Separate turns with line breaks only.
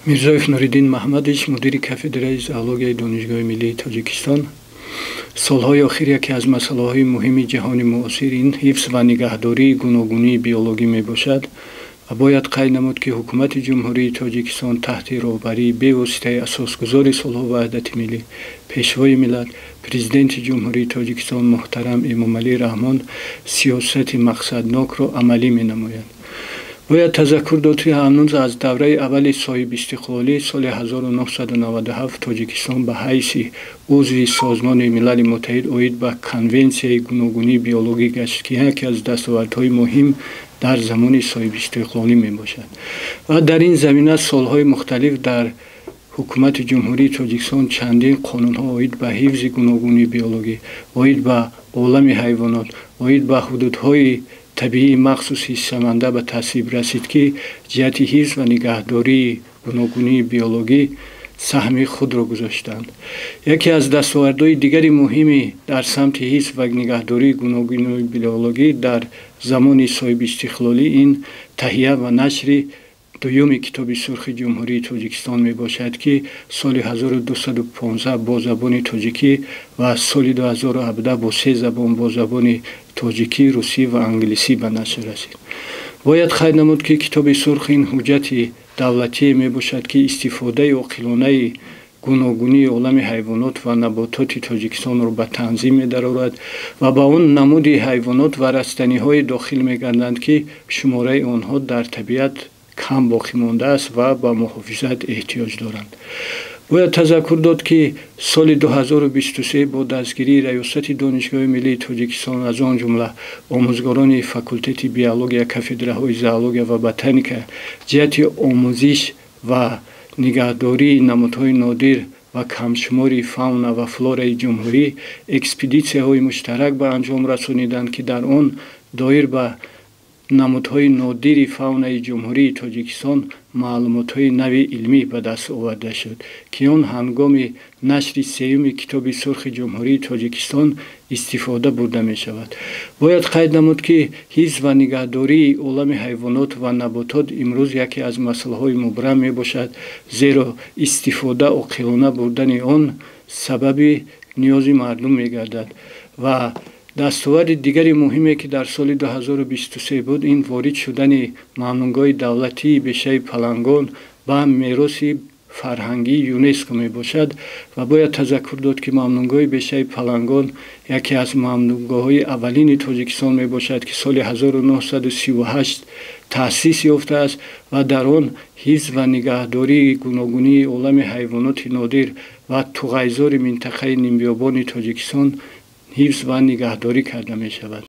Мирзоев Нуриддин Маҳмадович, мудири кафедраи зоологияи Донишгоҳи миллии Тоҷикистон. Солҳои охир яке аз масъалаҳои муҳими ҷаҳони муосир ин ҳифз ва нигаҳдории гуногунии биологӣ мебошад ва бояд қайд намуд, ки Ҳукумати Ҷумҳурии Тоҷикистон таҳти роҳбарии бевоситаи асосгузори сулҳу ваҳдати миллӣ, Пешвои миллат, Президенти Ҷумҳурии Тоҷикистон муҳтарам Эмомалӣ Раҳмон сиёсати мақсаднокро амалӣ менамояд. Бояд тазаккур дод, ки ҳанӯз аз давраи аввали соҳибистиқлолӣ соли 1997 Тоҷикистон ба ҳайси узви Созмони Милали Муттаҳид оид ба Конвенсияи гуногунии биологӣ гашт, ки яке аз дастовардҳои муҳим дар замони соҳибистиқлолӣ мебошад. Ва дар ин замина солҳои мухталиф дар Ҳукумати Ҷумҳурии Тоҷикистон чандин қонунҳо оид ба ҳифзи гуногунии биологӣ, оид ба олами ҳайвонот, оид ба ҳудудҳои табиии махсус ҳиссаманда ба тасвиб расид, ки ҷиҳати ҳифз ва нигаҳдории гуногунии биологӣ саҳми худро гузоштанд. Яке аз дастовардҳои дигари муҳими дар самти ҳифз ва нигаҳдории гуногунии биологӣ дар замони соҳибистиқлолӣ ин таҳия ва нашри дуюми Китоби сурхи Ҷумҳурии Тоҷикистон мебошад, ки соли 1215 бо забони тоҷикӣ ва соли 2017 бо се забон, бо забони тоҷикӣ, русӣ ва англисӣ ба нашр расид. Бояд қайд намуд, ки Китоби сурх ин ҳуҷҷати давлатие мебошад, ки истифодаи оқилонаи гуногунии олами ҳайвонот ва набототи Тоҷикистонро ба танзим медарорад ва ба он намуди ҳайвонот ва растаниҳое дохил мегарданд, ки шумораи онҳо дар табиат кам боқӣ мондааст ва ба муҳофизат эҳтиёҷ доранд. Бояд тазаккур дод, ки соли 2023 бо дастгирии Раёсати Донишгоҳи миллии Тоҷикистон, аз он ҷумла омӯзгорони факултети биология, кафедраҳои зоология ва ботаника, ҷиҳати омӯзиш ва нигаҳдории намудҳои нодир ва камшумори фауна ва флораи ҷумҳурӣ экспедитсияҳои муштарак ба анҷом расониданд, ки дар он доир ба намудҳои нодири фаунаи Ҷумҳурии Тоҷикистон маълумотҳои нави илмӣ ба даст оварда шуд, ки он ҳангоми нашри сеюми Китоби сурхи Ҷумҳурии Тоҷикистон истифода бурда мешавад. Бояд қайд намуд, ки ҳифз ва нигаҳдории олами ҳайвонот ва наботот имрӯз яке аз масъалаҳои мубрам мебошад, зеро истифода оқилона бурдани он сабаби ниёзи мардум мегардад. Ва дастоварди дигари муҳиме, ки дар соли 2023 буд, ин ворид шудани мамнуъгоҳи давлатии бешаи Палангон ба мероси фарҳангии ЮНЕСКО мебошад. Ва бояд тазаккур дод, ки мамнуъгоҳи бешаи Палангон яке аз мамнуъгоҳҳои аввалини Тоҷикистон мебошад, ки соли 1938 таъсис ёфтааст ва дар он ҳифз ва нигаҳдории гуногунии олами ҳайвоноти нодир ва туғайзори минтақаи нимбиёбони Тоҷикистон ҳифз ва нигаҳдорӣ карда мешавад.